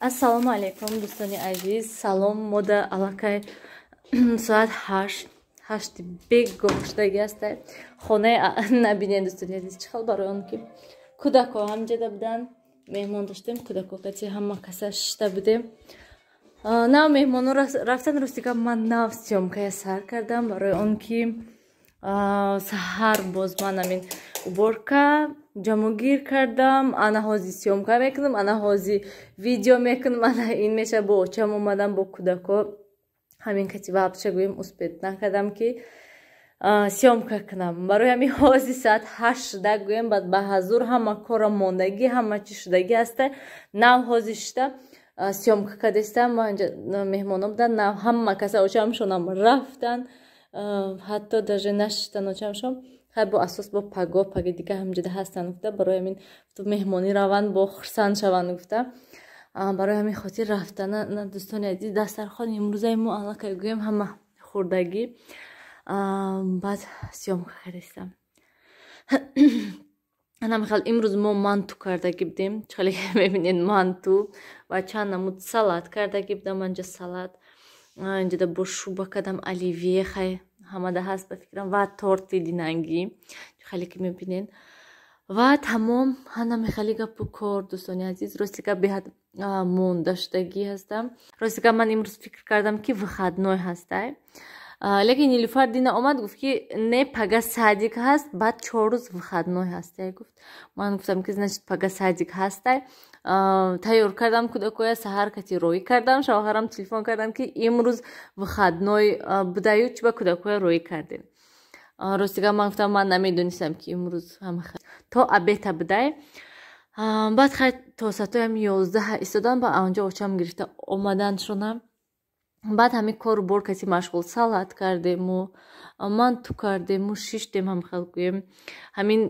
Ассалому алайкум, дӯстони азиз. Салом. Мода аллакай соат 8 бегоҳ шудаги аста. Хонаи набинед, дӯстони азиз, чӣ хел, барои он ки кӯдако ҳамҷода буданд, меҳмон доштем, кӯдако кати ҳама каса шишта будем. Нав меҳмоно рафтан. Рости гап, ман нав съёмкая сар кардам, барои он ки саҳар боз ман амин уборка, ҷамъугир кардам. Ана ҳози съёмка мекунам, ана ҳози видео мекунам, ана ин меша. Бо очам омадам, бо кӯдако ҳамин кати вообще гӯем успеть накардам, ки съёмка кунам. Барои ҳамин ҳози соат 8 шуда гӯем, баъд ба ҳазур ҳама кора мондагӣ, ҳама чи шудагӣ ҳаста. Нав ҳози шита съёмка кардестам. Меҳмоно буданд, нав ҳама каса очамшонам рафтанд, ҳатто даже нашиштан очамшон. Хай, бо асос бо паго паги дига ҳамҷода ҳастанд гуфта, барои ҳамин меҳмонӣ раванд, бо хурсанд шаванд гуфта, барои ҳамин хотир рафтана. Дӯстони азиз, дастархони имрӯзаи мо аллакай гӯем ҳама хӯрдагӣ, баъд съёмка кардестам. Анамихел имрӯз мо манту кардагӣ будем. Чӣ мебинед, манту ва чанд намуд салат кардагӣ будам. Анҷа салат, инҷода бо шуба кардам, оливье, хай ҳамада ҳаст ба фикрам, ва торти динангӣ, хеле ки мебинед, ва тамом. Ҳанамихели гапу кор, дӯстони азиз. Рости гап, беҳад мондаштагӣ ҳастам. Рости гап, ман имрӯз фикр кардам, ки выходной ҳастай, лекин Нилуфар дина омад, гуфт, ки не, пага садик ҳаст, баъд 4 рӯз выходной ҳастай, гуфт. Ман гуфтам, ки значит, пага садик ҳастай. Тайёр кардам кӯдакоя, саҳар кати роӣ кардам. Шавҳарам телефон кардам, ки имрӯз выходной будаю, чӣ ба кӯдакоя роӣ кардем? Рости гап, ман гуфтам, ман намедонистам, ки имрӯз то обеда будай. Баъд хай то соатоям 11 истодан, ба анҷо очам гирифта омаданшонам. Баъд ҳамин кору бор каси машғул, салат кардему, манту кардему, шиштем. Ҳамхел гӯем, ҳамин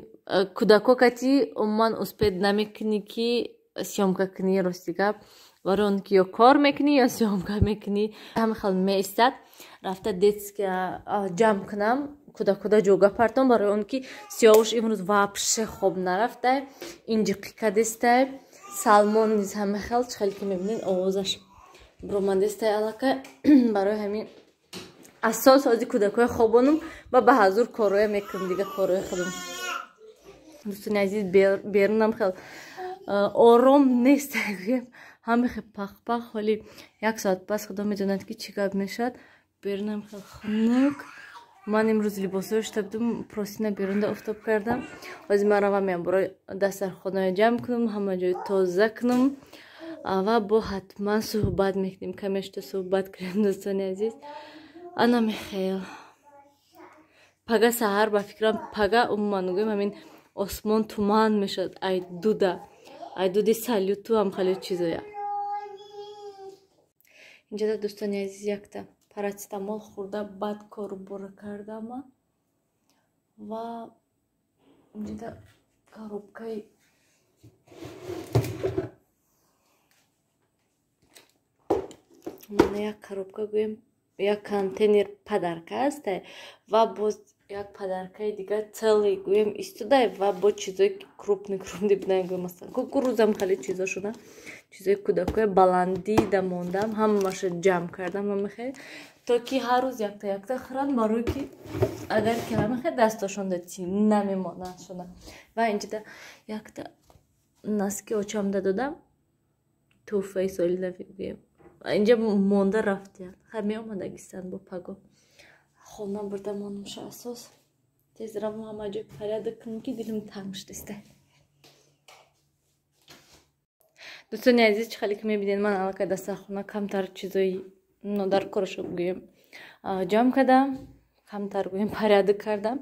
кӯдако кати умуман успеть намекунӣ, ки съёмка кунӣ. Рости гап, барои он ки ё кор мекунӣ, ё съёмка мекунӣ. Ҳамин хел меистад. Рафта детския ҷамъ кунам, кӯдакода ҷога партом, барои он ки Сиёвуш имрӯз вообще хоб нарафтай, инҷиқӣ кадестай. Салмон низ ҳамин хел, чӣ хеле ки мебинед, овозаш бромандестай аллакай. Барои ҳамин асос ҳози кӯдакҳои хобонум ва ба ҳазур корҳое мекунам, дига корҳои худам. Дӯстони азиз, берунам хел ором нест, гӯем, ҳаме хел пах-пах. Ҳоли як соат пас худо медонад, ки чӣ гап мешавад. Берунам хел хунук. Ман имрӯз либосҳои шута будум, простыня берунда офтоб кардам. Ҳозир ман равам, меям, барои дастархонаро ҷамъ кунам, ҳама ҷой тоза кунам ва бо ҳатман суҳбат мекунем. Каме шута суҳбат кунем, дӯстони азиз. Ана михел пага саҳар, ба фикрам, пага умуман гӯем, ҳамин осмон туман мешавад, ай дуда, ай дуди салюту ҳам хеле чизоя. Инҷода, дӯстони азиз, якта парацетамол хӯрда, баъд кору бора кардама. Ва инҷода коробкаи мана, як коробка гӯем, як контейнер подарка ҳастай ва боз як подаркаи дигар целый гӯем истодай. Ва бо чизои крупный крупный будан, гӯем, масалан, кукурузам, хеле чизо шуда, чизои кӯдакоя баландида мондам, ҳамаша ҷамъ кардам ҳамахел, то ки ҳар рӯз якта якта хӯранд, барое ки агар ки ҳамахел дастошонда намемонанд шуда. Ва инҷода якта носки очамда додам, тӯҳфаи соли нави гӯем, инҷа монда рафтиянд. Хай, меомадагистанд, бо паго хона бурда монумша. Асос тез равам, ҳама ҷой порядок кунам, ки дилим танг шудиста. Дӯстони азиз, чӣ хеле ки мебинед, ман аллакай дастархона камтар чизои дар корашо гӯем ҷамъ кардам, камтар гӯем порядок кардам.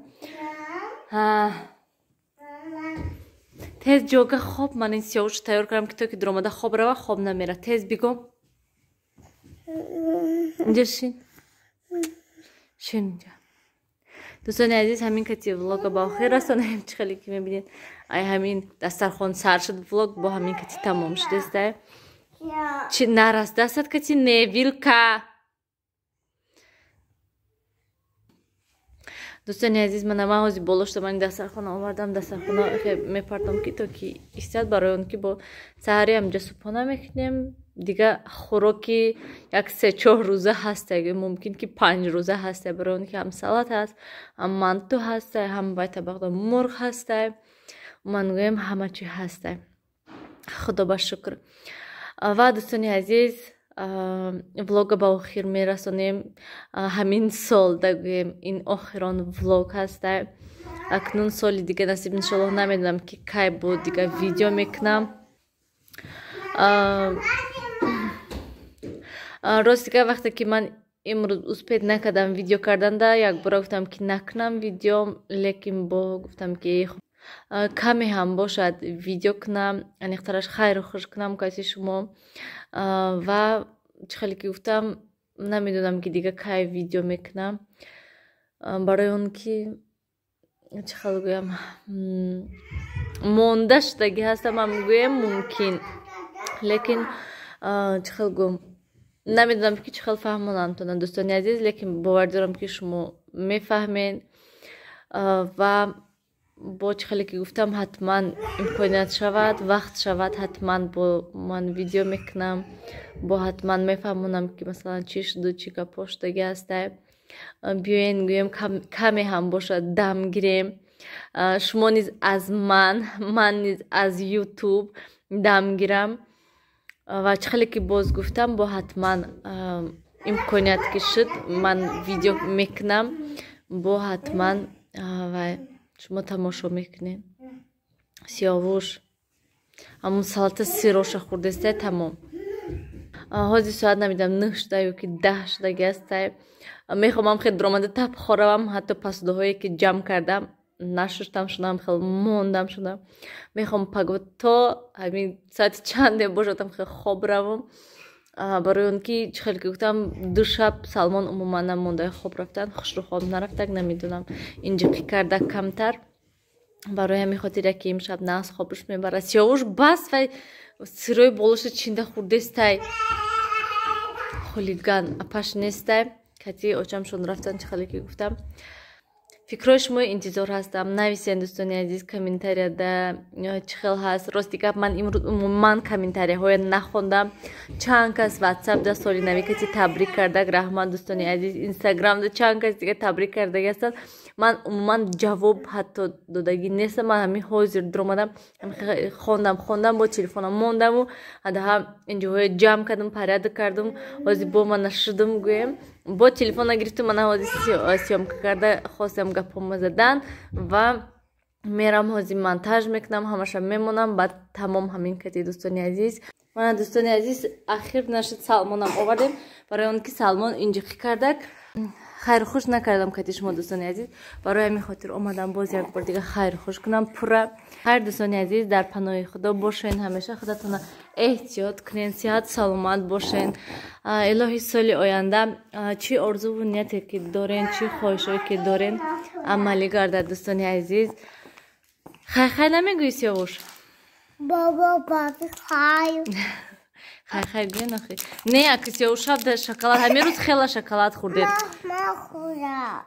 Тез ҷога хоб. Ман ин Сиёвуш тайёр кардам, ки то ки дуромада хоб рава, хоб намера. Тез бигом, инҷа шин, шин инҷа. Дӯстони азиз, ҳамин кати влога ба охир расонаем. Чӣ хеле ки мебинед, ай ҳамин дастархон сар шуд влог, бо ҳамин кати тамом шудеста. Чи нарас дастат кати, не вилка. Дӯстони азиз, мана ман ҳозир боло шудам, ман дастархона овардам, дастархона мепартом, ки то ки истад, барои он ки бо саҳари ҳамҷа субҳона мекунем. Дига хӯроки як 3-4 рӯза ҳаста, мумкин ки 5 рӯза ҳаста, барои он ки ҳам салат ҳаст, ҳам манту ҳаста, ҳам вай табақда мурғ ҳаста. Ман гӯям, ҳама чи ҳаста, худо ба шукр. Ва, дӯстони азиз, влога ба охир мерасонем. Ҳамин сол дагӯем, ин охирон влог ҳаста. Акнун соли дига насиб, иншоллоҳ, намедонам, ки кай буд дига видео мекунам. Рости гап, вақте ки ман имрӯз успеть накардам видео карданда, якбора гуфтам, ки накунам видео, лекин бо гуфтам, ки каме ҳам бошад, видео кунам, аниқтараш хайру хуш кунам каси шумо. Ва чӣ хеле ки гуфтам, намедонам, ки дига кай видео мекунам, барои он ки, чӣ хел гӯям, монда шудагӣ ҳастам ҳам гӯям мумкин, лекин чӣ хел гӯям, намедонам, ки чӣ хел фаҳмонамтона, дӯстони азиз, лекин бовар дорам, ки шумо мефаҳмед. Ва бо чӣ хеле ки гуфтам, ҳатман имконият шавад, вақт шавад, ҳатман бо ман видео мекунам, бо ҳатман мефаҳмонам, ки масалан чӣ шуду чӣ гапҳо шудагӣ ҳастай. Биёен, гӯем, каме ҳам бошад, дам гирем, шумо низ аз ман, ман низ аз Ютуб дам гирам. Ва чӣ хеле ки боз гуфтам, бо ҳатман имконият ки шуд, ман видео мекунам, бо ҳатман ва шумо тамошо мекунед. Сиёвуш ҳамун салата сироша хӯрдестай, тамом. Ҳозир соат намедонам, 9 шуда ё ки 10 шудаги ҳастай. Мехоҳам хел дуромада тап хоравам, ҳатто пасудоҳое ки ҷамъ кардам, нашуштам шудам, хел мондам шудам. Мехоҳам паго то ҳамин соати чанде бошадам, хел хоб равам, барои он ки, чӣ хел ки гуфтам, ду шаб Салмон умуман намонда хоб рафтан, хушрӯ хоб нарафтак, намедонам, инҷиқӣ карда камтар. Барои ҳамин хотир яке имшаб нағз хобуш мебарад. Сиёвуш бас, вай сирои болоша чинда хӯрдестай, хулиган. Апаш нестай, кати очамшон рафтан. Чӣ хеле ки гуфтам, фикрҳои шумо интизор ҳастам, нависен, дӯстони азиз, комментарияда, чӣ хел ҳаст. Рости гап, ман имрӯз умуман комментарияҳоя нахондам. Чанд кас Ватсапда соли нави каси табрик кардак, раҳмат, дӯстони азиз. Инстаграмда чанд кас дига табрик кардаги ҳастанд, ман умуман ҷавоб ҳатто додагӣ нестам. Ман ҳамин ҳозир дуромадам, хондам, хондам, бо телефонам мондаму адаҳа инҷоҳоя ҷамъ кардам, порядок кардам. Ҳозир бо ман нашудам, гӯем, бо телефона гирифтам, мана ҳозир съёмка карда хостам гапҳома задан ва мерам, ҳозир монтаж мекунам, ҳамаша мемонам, баъд тамом. Ҳамин кади, дӯстони азиз. Мана, дӯстони азиз, ахир нашуд, Салмонам овардем, барои он ки Салмон инҷиқӣ кардак, хайру хуш накардам кати шумо, дӯстони азиз. Барои ҳамин хотир омадам боз як бор дига хайру хуш кунам пурра. Хайр, дӯстони азиз, дар паноҳи Худо бошен, ҳамеша худатона эҳтиёт кунен, сиҳат саломат бошен. Илоҳи соли оянда чӣ орзуву нияте ки дорен, чӣ хоҳишое ки дорен, амалӣ гардад, дӯстони азиз. Хай, хай намегӯӣ, Сиёвуш? Бобо, баби, хай. Хай, хай гӯен охи. Не, аки Сиёвуш, шаб да шоколад, ҳамин рӯз хела шоколад хӯрдед. Ма хӯра.